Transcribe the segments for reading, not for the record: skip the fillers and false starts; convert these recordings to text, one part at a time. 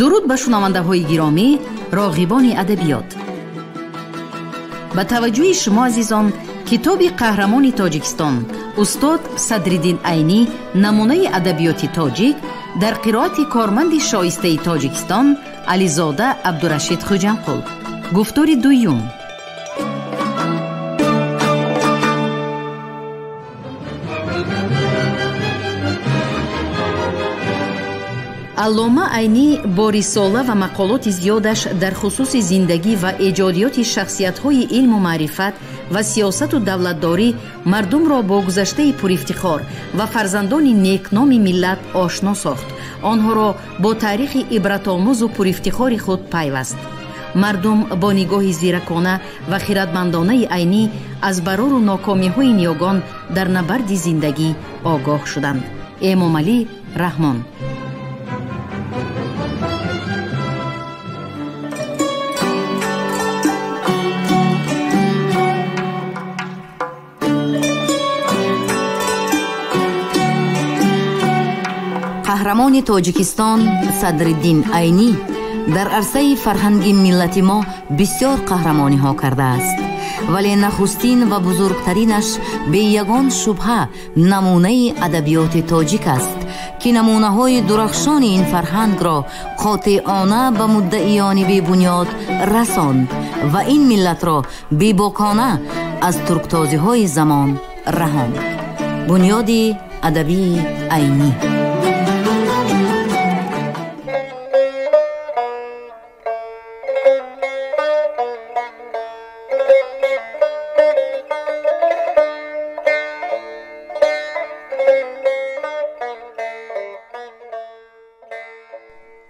Дуруд ба шунавандаҳои гиромӣ, роғибони адабиёт. Ба таваҷҷӯҳи шумо азизон, китоби қаҳрамони Тоҷикистон устод Садриддин Айнӣ намунаи адабиёти тоҷик дар қироати корманди шоистаи Тоҷикистон Ализода Абдурашид Хуҷанқул. Гуфтори дуюм. Аллома Айнӣ бо рисола ва мақолоти зиёдаш дар хусуси зиндагӣ ва эҷодиёти шахсиятҳои илму маърифат ва сиёсату давлатдорӣ мардумро бо гузаштаи пурифтихор ва фарзандони некноми миллат ошно сохт, онҳоро бо таърихи ибратомӯзу пурифтихори худ пайваст. Мардум бо нигоҳи зиракона ва хиратмандонаи Айнӣ аз барору нокомиҳои ниёгон дар набарди зиндагӣ огоҳ шуданд. Эмомалӣ Раҳмон. Қаҳрамони Тоҷикистон Садриддин Айнӣ дар арсаи фарҳанги миллати мо бисёр қаҳрамониҳо кардааст, вале нахустин ва бузургтаринаш бе ягон шубҳа намунаи адабиёти тоҷик аст, ки намунаҳои дурахшони ин фарҳангро қотеона ба муддаиёни бебунёд расонд ва ин миллатро бебокона аз турктозиҳои замон раҳонд. Бунёди адабии Айнӣ.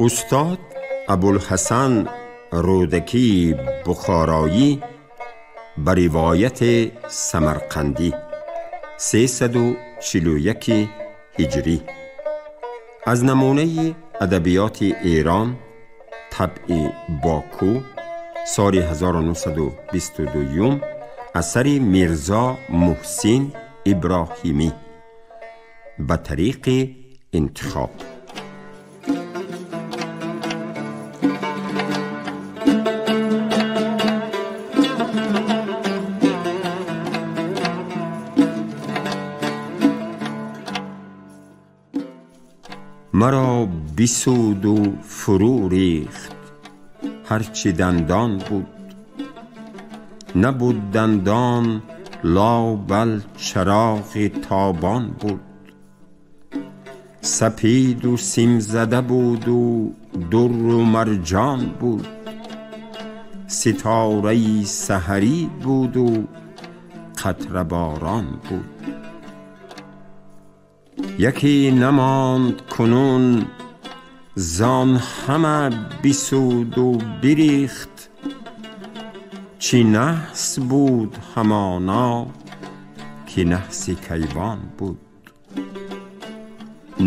Устод Абулҳасан Рӯдакии Бухороӣ ба ривояти Самарқандӣ 341 ҳиҷрӣ аз намунаи адабиёти Эрон, табъи Боку, соли 1922, асари Мирзо Муҳсин Иброҳимӣ ба тариқи интихоб. Маро бисуду фурӯ рехт ҳарчи дандон буд, набуд дандон ло бал чароғи тобон буд. Сапеду симзада буду дурру марҷон буд, ситораи саҳарӣ буду қатраборон буд. Яке намонд кунун зон ҳама бисуду бирехт, чӣ наҳс буд ҳамоно ки наҳси кайвон буд.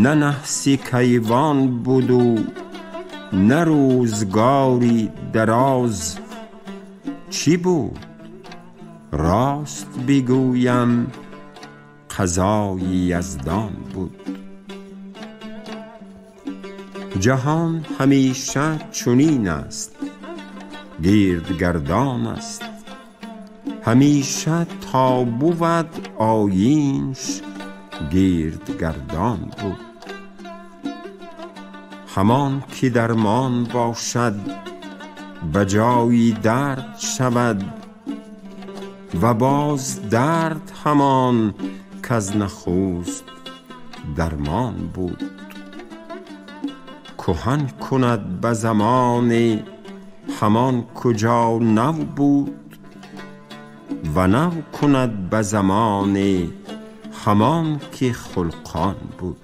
На наҳси кайвон буду на рӯзгори дароз, чӣ буд рост бигӯям қазои яздон буд. Ҷаҳон ҳамеша чунин аст, гирдгардон аст, ҳамеша то бувад оинш гирдгардон буд. Ҳамон ки дармон бошад ба ҷои дард шавад, ва боз дард ҳамон каз нахуст дармон буд. Кӯҳан кунад ба замоне ҳамон куҷо нав буд, ва нав кунад ба замоне ҳамон ки хулқон буд.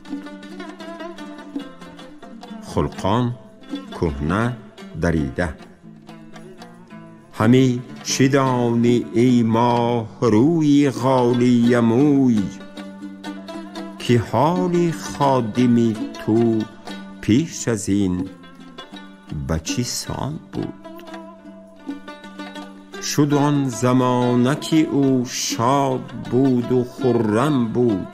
Хулқон кӯҳна дарида. Ҳаме чӣ донӣ эй моҳрӯи ғолиямӯй, ки ҳоли ходими ту пеш аз ин ба чӣ сон буд. Шуд он замона ки ӯ шод буду хуррам буд,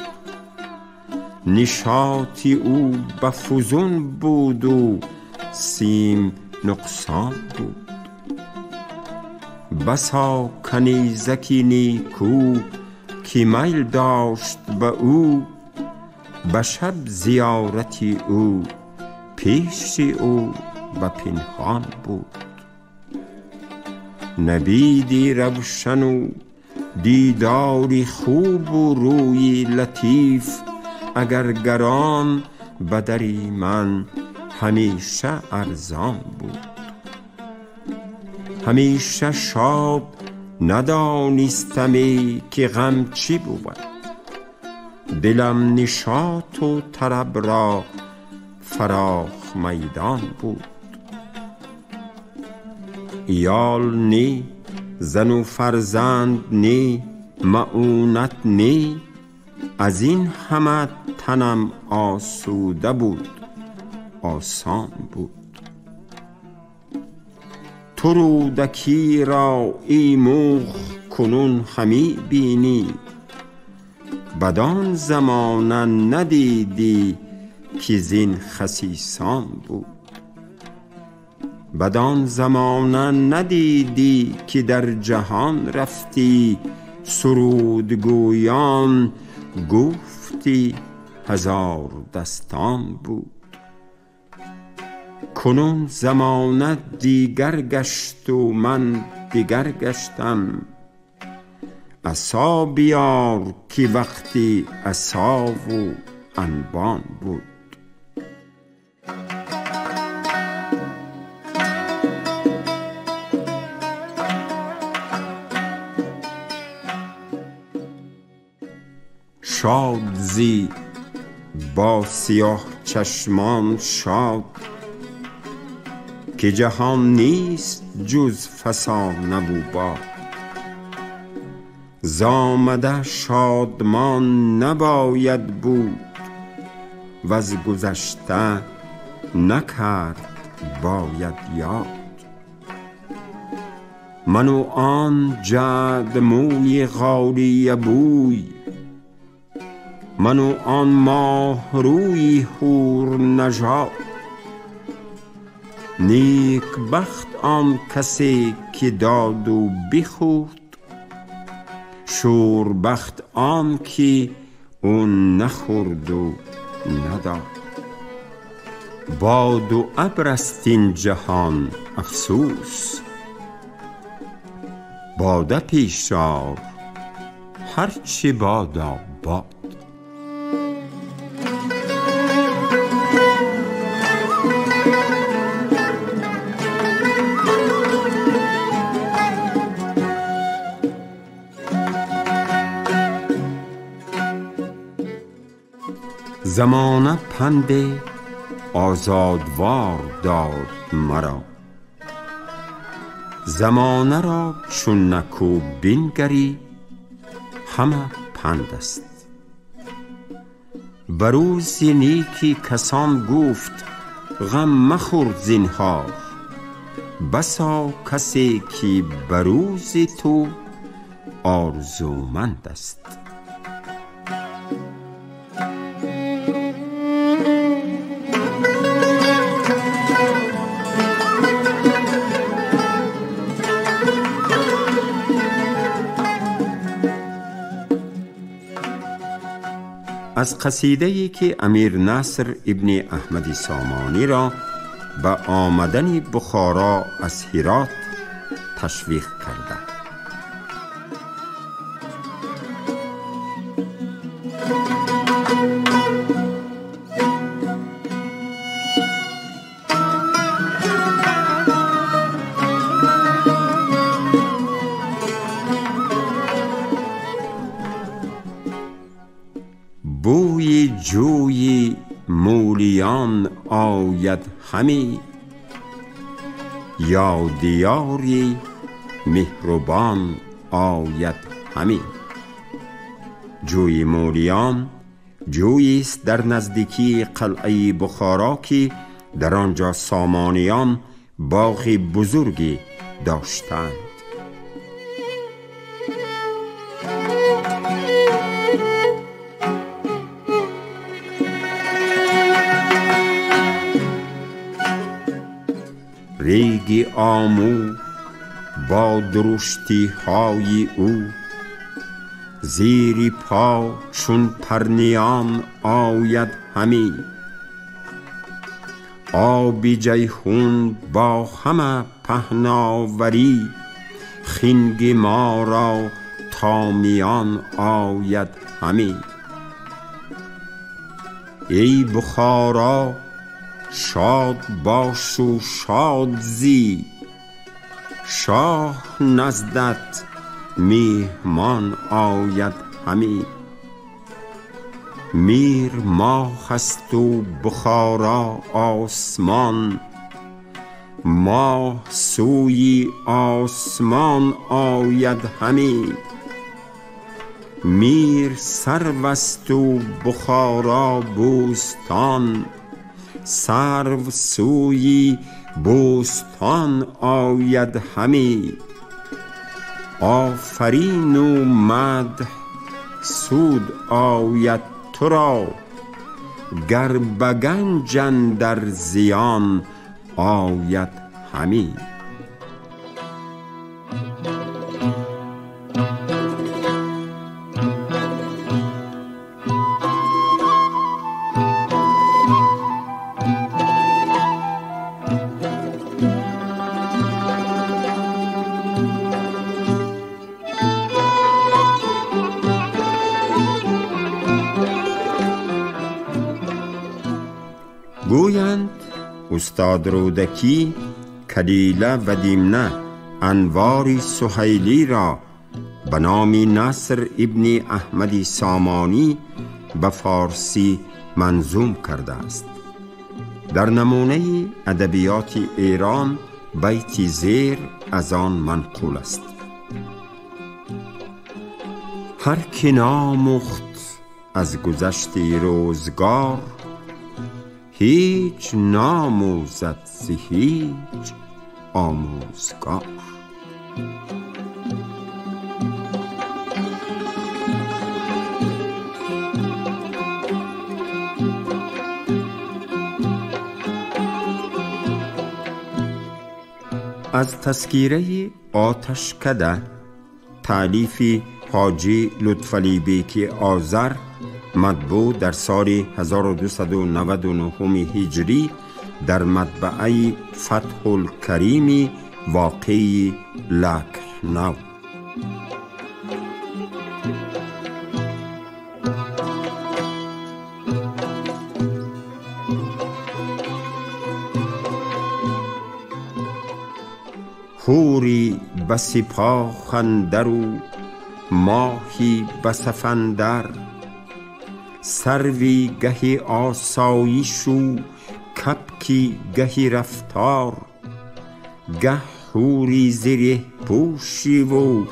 нишоти ӯ ба фузун буду سیم نقصان بود. بسا کنیزکی نیکو که میل داشت به او، به شب زیارتی او پیش او به پنهان بود. نبیدی روشن و دیداری خوب و روی لطیف، اگر گران به دری من همیشه ارزان بود. همیشه شاد ندانستمی که غم چی بود، دلم نشاط و طرب را فراخ میدان بود. عیال نی، زن و فرزند نی، معونت نی، از این همه تنم آسوده بود آسان بود. تو رودکی را ای موخ کنون همی بینی، بدان زمانه ندیدی که زین خسیسان بود. بدان زمانه ندیدی که در جهان رفتی، سرودگویان گفتی هزار دستان بود. کنون زمانه دیگر گشت و من دیگر گشتم، عصا بیار که وقتی عصا و انبان بود. شاد زی با سیاه چشمان شاد، که جهان نیست جز فسانه و باد. زآمده شادمان نباید بود، وز گذشته نکرد باید یاد. من و آن جعد موی غالیه بوی، من و آن ماه روی حور نژاد. نیک بخت آن کسی که داد و بخورد، شوربخت آن که او نخورد و نداد. باد و ابر است این جهان افسوس، باده پیش آر هر چه بادا باد. زمانه پند آزادوار داد مرا، زمانه را چون نکو بنگری همه پند است. به روز نیکی کسان گفت غم مخور زینهار، بسا کسی که به روز تو آرزومند است. از قصیده‌ای که امیر نصر ابن احمد سامانی را به آمدن بخارا از هرات تشویق کرده. بوی جوی مولیان آید همی، یا دیاری مهربان آید همی. جوی مولیان جویی است در نزدیکی قلعه بخارا که در آنجا سامانیان باغ بزرگی داشتند. ریگ آمو با درشتی های او، زیر پا چون پرنیان آید همی. آب جیحون با همه پهناوری، خنگ ما را تا میان آید همی. ای بخارا شاد باش و شاد زی، شاه نزدت میهمان آید همی. میر ماه است و بخارا آسمان، ماه سوی آسمان آید همی. میر سرو است و بخارا بوستان، سرو سوی بوستان آید همی. آفرین و مدح سود آید تو را، گر به گنج اندر زیان آید همی. گویند استاد رودکی کلیله و دیمنه انوار سهیلی را به نام نصر ابن احمد سامانی به فارسی منظوم کرده است. در نمونه ادبیات ایران بیت زیر از آن منقول است: هر که نامخت از گذشت روزگار، هیچ ناموزد ز هیچ آموزگار. از تذکیره آتشکده تألیف حاجی لطفعلی بیک آذر، مطبوع در سال 1299 هجری در مطبعه فتح الکریم واقع لکهنو. حوری به سپاه اندر و ماهی به صف اندر، سروی گهی آسایش و کبکی گهی رفتار، گه حوری زره پوشی و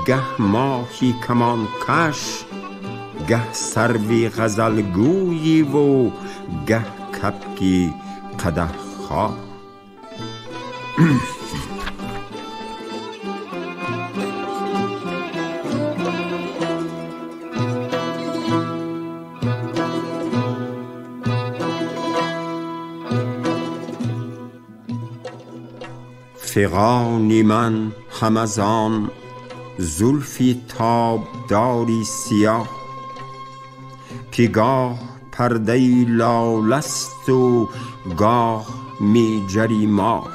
گه ماهی کمان کش، گه سروی غزل گویی و گه کبکی قدح خوار. فغان من هم از آن زلفی تابداری سیاه، که گاه پرده لاله است و گاه میجری ماه.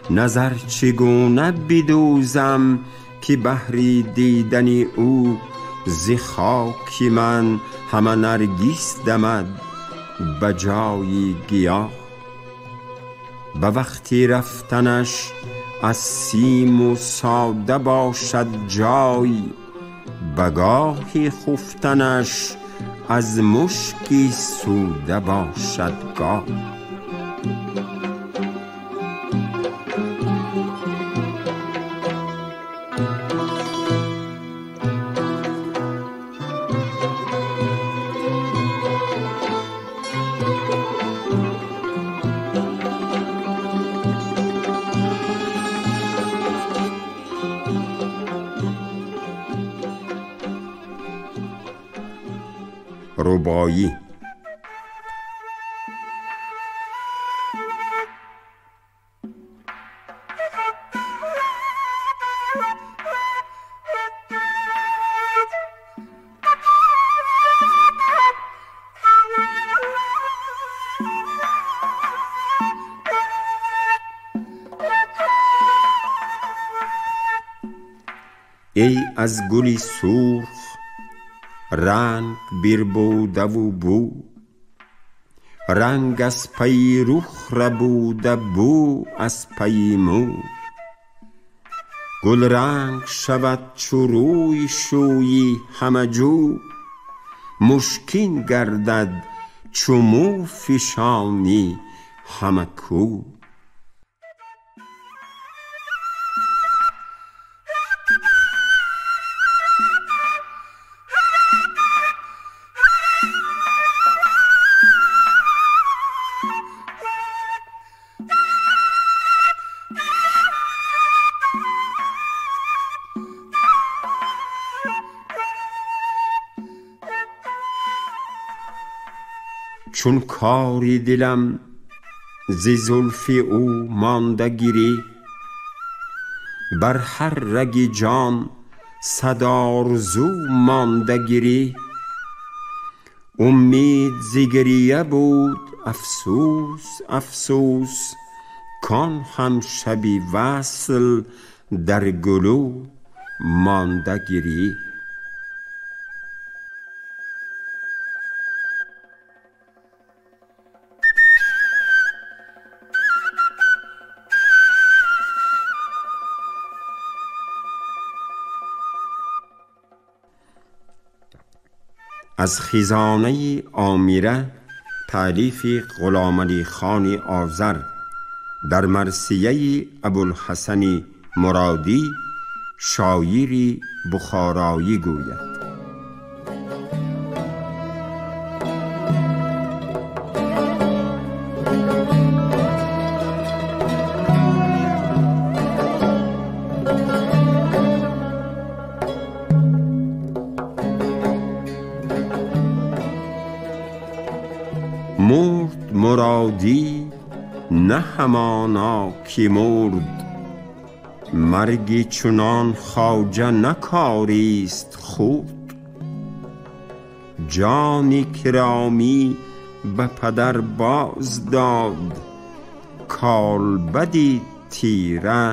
نظر چگونه بدوزم که بهری دیدن او، ز خاک من همه نرگس دمد به جای گیاه. به وقتی رفتنش از سیم و ساده باشد جای، به گاهی خفتنش از مشکی سوده باشد گاه. رباعی. Эй аз гули сурх ранг бирбудаву бу, ранг аз пайи рух рабуда бу аз пайи мӯ. Гулранг шавад чу рӯй шӯйӣ ҳамаҷӯ, мушкин гардад чу мӯ фишонӣ ҳама кӯ. Чун кори дилам зи зулфи ӯ монда гирӣ, бар ҳар раги ҷон сад орзу монда гирӣ. Умед зи гирия буд афсӯс, афсӯс, кон ҳам шаби васл дар гулӯ монда гирӣ. Аз хизонаи Омира таълифи Ғуломалӣ хони Озар дар марсияи Абулҳасани Муродӣ шоири бухороӣ гӯяд. Мурд Муродӣ на ҳамоно ки мурд, марги чунон хоҷа накорист хурд. Ҷони киромӣ ба падар боз дод, колбади тира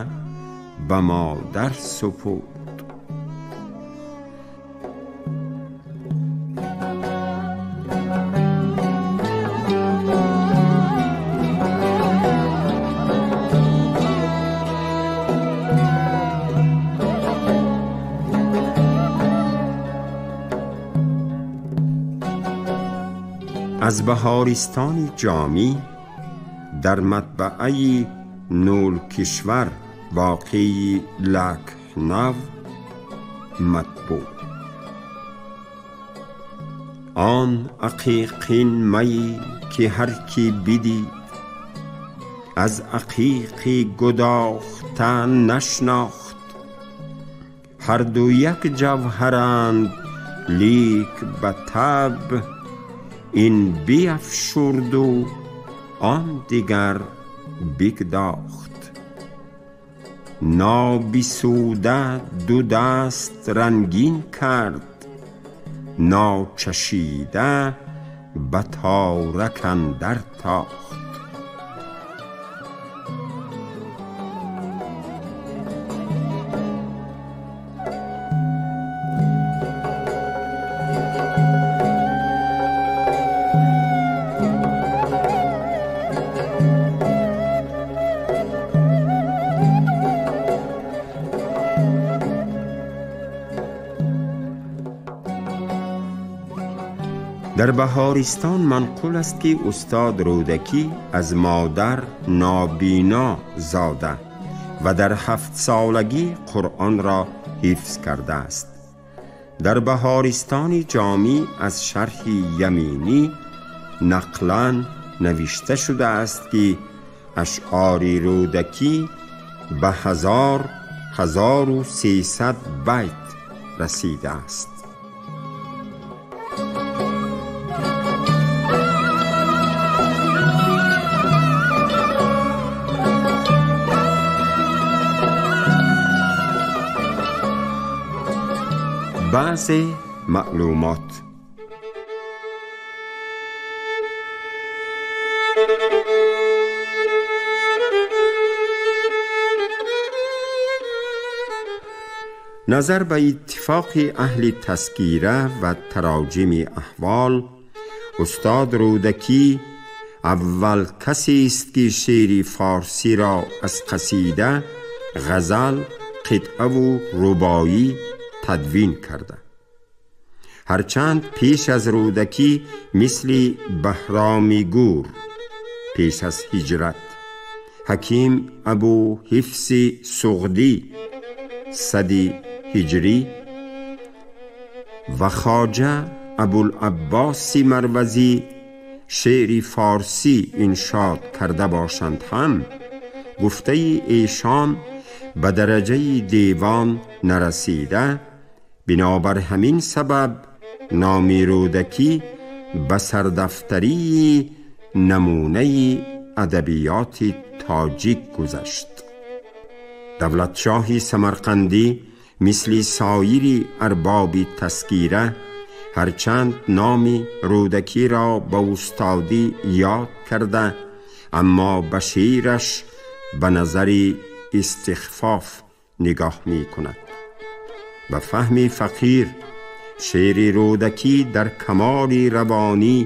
ба модар супурд. Аз Баҳористони Ҷомӣ дар матбааи Нуркишвар воқеи Лакҳнав матбӯъ. Он ақиқин май ки ҳар кӣ бидид, аз ақиқи гудохта нашнохт. Ҳар ду як ҷавҳаранд, лик ба таб ин биафшурду он дигар бигдохт. Нобисуда ду даст рангин кард, ночашида ба торак андар тохт. Дар Баҳористон манқул аст, ки устод Рӯдакӣ аз модар нобино зода ва дар 7 солагӣ Қуръонро ҳифз кардааст. Дар Баҳористони Ҷомӣ аз шарҳи Яминӣ нақлан навишта шудааст, ки ашъори Рӯдакӣ ба 1300 байт расидааст. Баъзе маълумот. Назар ба иттифоқи аҳли тазкира ва тароҷими аҳвол, устод Рӯдакӣ аввал касест ки шеъри форсиро аз қасида, ғазал, қитъаву рубоӣ тадвин карда. Ҳарчанд пеш аз Рӯдакӣ мисли Баҳроми Гур пеш аз ҳиҷрат, ҳаким Абу Ҳифси Суғдӣ сади ҳиҷрӣ ва Хоҷа Абулаббоси Марвазӣ шеъри форсӣ иншод карда бошанд ҳам, гуфтаи эшон ба дараҷаи девон нарасида, бинобар ҳамин сабаб номи Рӯдакӣ ба сардафтарии намунаи адабиёти тоҷик гузашт. Давлатшоҳи Самарқандӣ мисли соири арбоби тазкира ҳарчанд номи Рӯдакиро ба устодӣ ёд карда, аммо ба шеъраш ба назари истихфоф нигоҳ мекунад. Ба фаҳми фақир шеъри Рӯдакӣ дар камоли равонӣ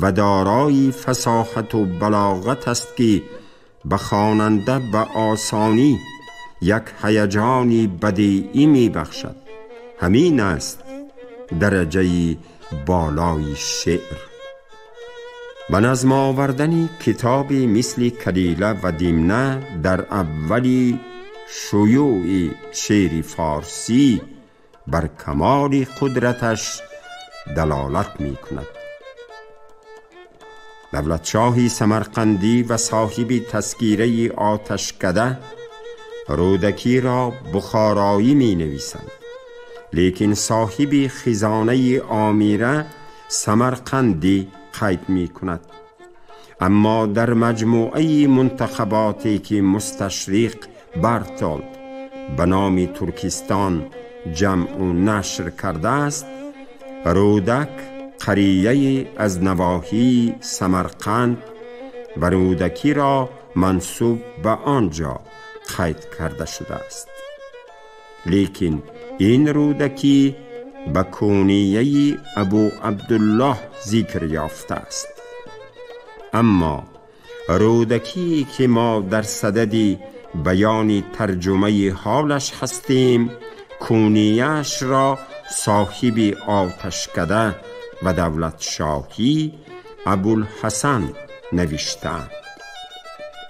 ва дорои фасоҳату балоғат аст ки ба хонанда ба осонӣ як ҳаяҷони бадеӣ мебахшад. Ҳамин аст дараҷаи болои шеър. Ба назм овардани китоби мисли Калила ва Димна дар аввали шуюъи шеъри форсӣ бар камоли қудраташ далолат мекунад. Давлатшоҳи Самарқандӣ ва соҳиби тазкираи оташкада Рӯдакиро бухороӣ менависанд, лекин соҳиби хизонаи омира Самарқандӣ қайд мекунад. Аммо дар маҷмӯаи мунтахаботе ки мусташриқ Бартолд ба номи Туркистон ҷамъу нашр кардааст, Рӯдак қарияе аз навоҳии Самарқанд ва Рӯдакиро мансуб ба он ҷо қайд карда шудааст. Лекин ин Рӯдакӣ ба кунияи Абу Абдуллоҳ зикр ёфтааст. Аммо Рӯдакие ки мо дар садади баёни тарҷумаи ҳолаш ҳастем, кунияашро соҳиби оташкада ва давлатшоҳӣ Абулҳасан навиштаанд.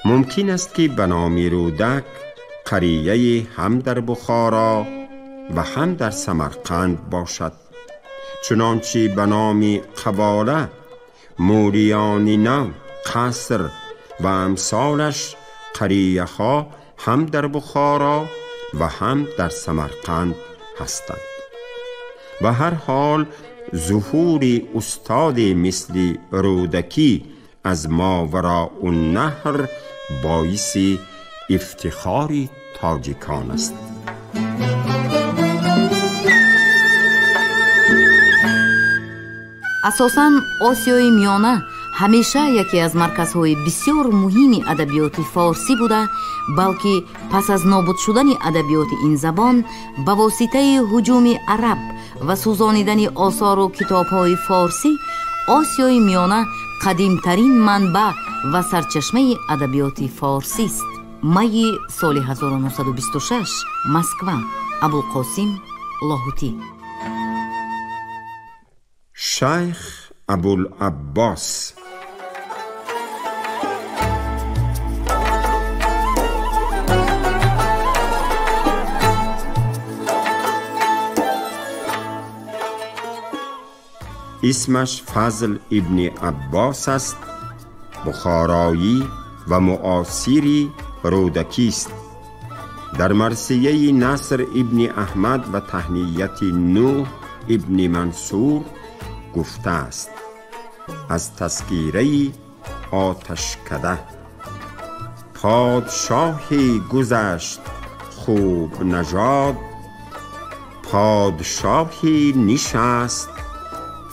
Мумкин аст ки ба номи Рӯдак қарияе ҳам дар Бухоро ва ҳам дар Самарқанд бошад, чунончи ба номи Қавола, Мӯриёни Нав, Қаср ва амсолаш қарияҳо ҳам дар Бухоро ва ҳам дар Самарқанд ҳастанд. Ба ҳар ҳол зуҳури устоде мисли Рӯдакӣ аз Мовароуннаҳр боиси ифтихори тоҷикон аст. Асосан Осиёи Миёна ҳамеша яке аз марказҳои бисёр муҳими адабиёти форсӣ буда, балки пас аз нобуд шудани адабиёти ин забон ба воситаи ҳуҷуми араб ва сӯзонидани осору китобҳои форсӣ, Осиёи Миёна қадимтарин манбаъ ва сарчашмаи адабиёти форсист. Майи соли 1926, Москва, Абулқосим Лоҳутӣ. Шайх Абулаббос. Исмаш Фазл ибни Аббос аст, бухороӣ ва муосири Рӯдакист. Дар марсияи Наср ибни Аҳмад ва таҳнияти Нӯҳ ибни Мансур гуфтааст: аз тазкираи оташкада подшоҳе гузашт хуб нажод, подшоҳе нишаст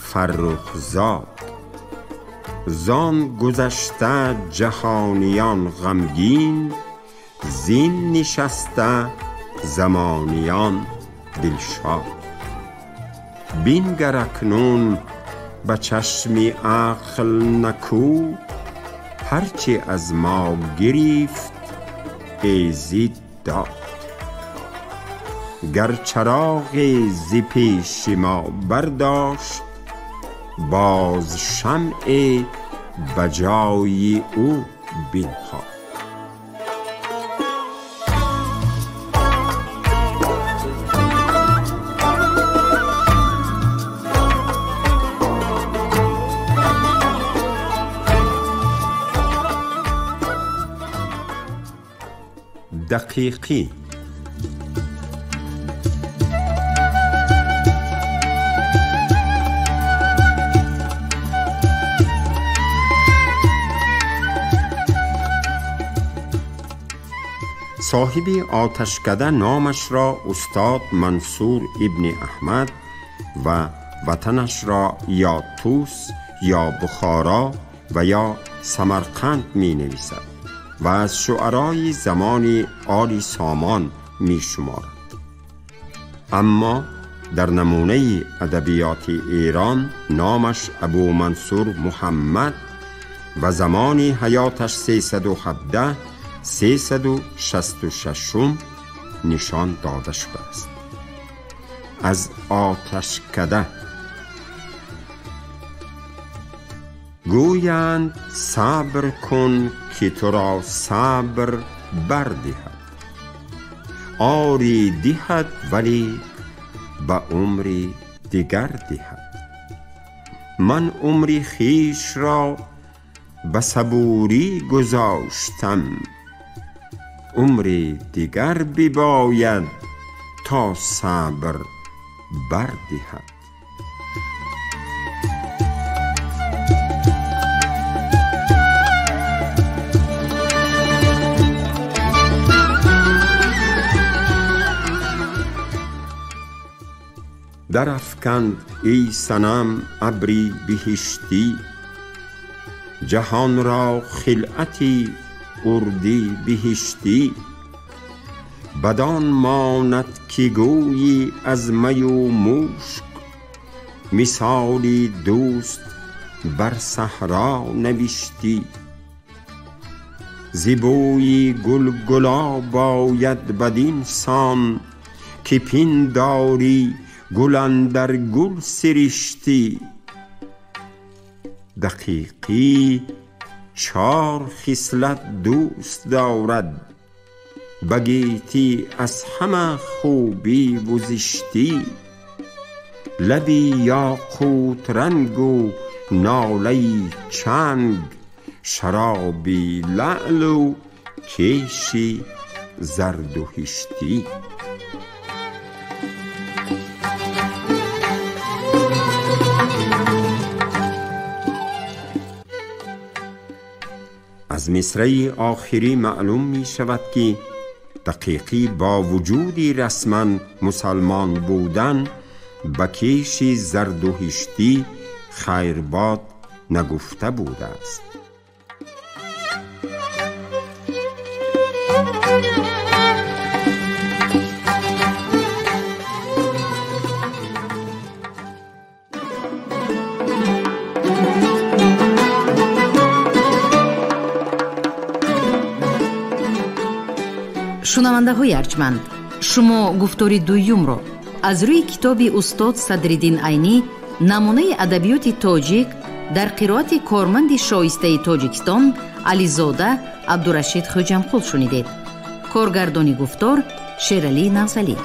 фаррухзод. Зон гузашта ҷаҳониён ғамгин, зин нишаста замониён дилшод. Бингар акнун ба чашми ақл наку, ҳарче аз мо гирифт эзид дод. Гар чароғе зи пеши мо бардошт, боз шамъе ба ҷои ӯ бинхоҳ. دقیقی. صاحب آتشکده نامش را استاد منصور ابن احمد و وطنش را یا توس یا بخارا و یا سمرقند می نویسد و از شعرای زمان آل سامان می شمارد. اما در نمونه ادبیات ایران نامش ابو منصور محمد و زمان حیاتش 317 366 نشان داده شده است. از آتشکده گویند صبر کن که تو را صبر بردهد، آری دهد ولی به عمری دیگر دهد. من عمری خویش را به صبوری گذاشتم، عمری دیگر بباید تا صبر بردهد. درافکند ای صنم ابری بهشتی، جهان را خلعتی اردی بهشتی. بدان ماند که گویی از می و مشک، مثالی دوست بر صحرا نوشتی. ز بوی گل گلاب آید بدین سان، که پنداری گل اندر گل سرشتی. دقیقی چار خصلت دوست دارد، بگیتی از همه خوبی و زشتی. لبی یاقوت رنگ و ناله چنگ، شرابی لعل و کیشی زرد و هشتی. از مصرع آخری معلوم می شود که دقیقی با وجودی رسما مسلمان بودن به کیش زردوهشتی خیرباد نگفته بوده است. Шунавандаҳои арҷманд, шумо гуфтори дуюмро аз рӯи китоби устод Садриддин Айнӣ намунаи адабиёти тоҷик дар қироати корманди шоистаи Тоҷикистон Ализода Абдурашид Хӯҷамқул шунидед. Коргардони гуфтор Шералӣ Навзалӣ.